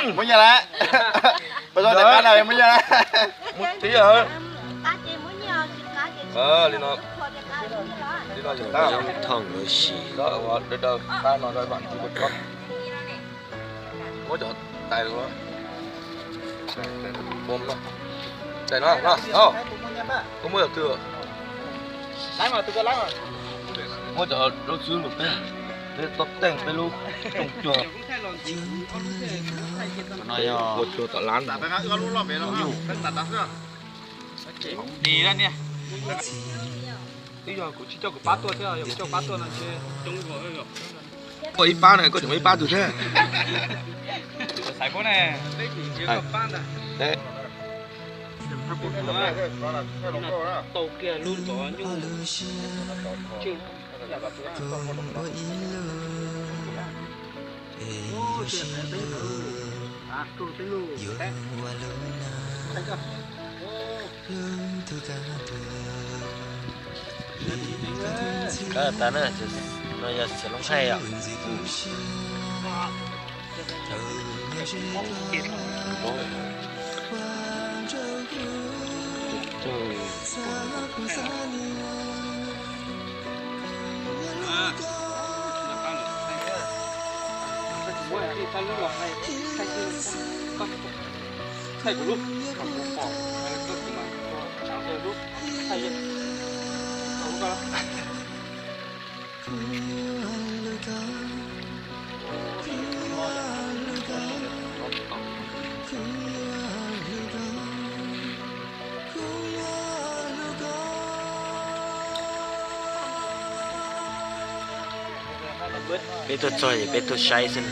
Muab nyiaj lawm. Pab zoo tias qab no muab nyiaj lawm. Li no, li no zoo thooj ua si. Muab cov tais, tais no, koj muab cov twg? Muab cov lub xwb los peb, peb toj teej peb lub rooj cuag. Ua cuag tom lab. Twb yog kuv tsis coj kuv pab tuaj thiab, yog kuv coj kuv pab tuaj no ntshe. Koj ib pab na, koj tseem muaj ib pab twg thiab? Tau kiag lub zov nyuj. Kab tas na, no yog Xiav Looj Haij os. Peb tuaj txog ces peb tuaj saib xwb na.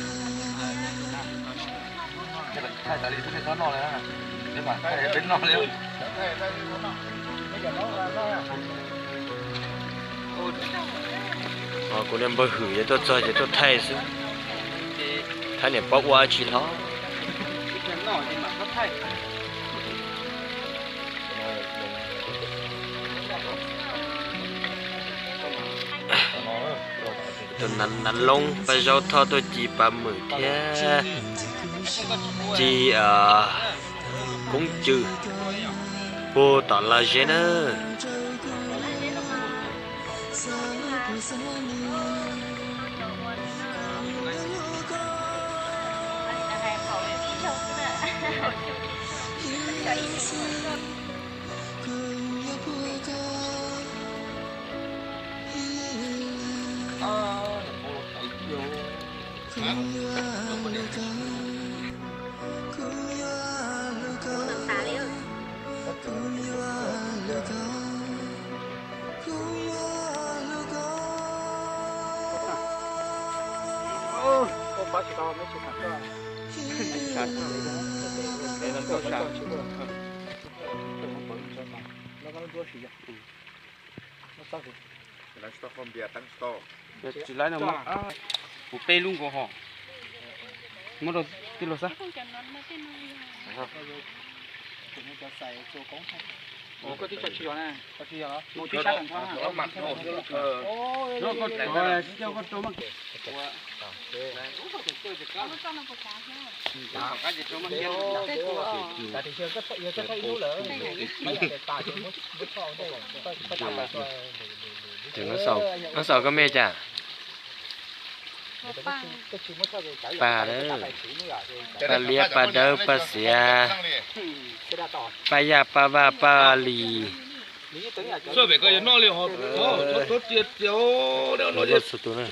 Kuv niag npawg Hwm ces tuaj txog ces tuaj thaij xwb, thaij niam paub ua dab tsi hlo. Tus nav loob pab zaub thoj tuaj ci pas mwm thiab ci koob cw puag tom laj zeb na. Tsis laib no, kuv peb lub nkaus hos. Muab rau tij laug xwb. Nab xaus koj me cas? Paj, paj liab, paj dawb, paj xiav, paj yaj, paj vaj, paj lis. Txhua tus na.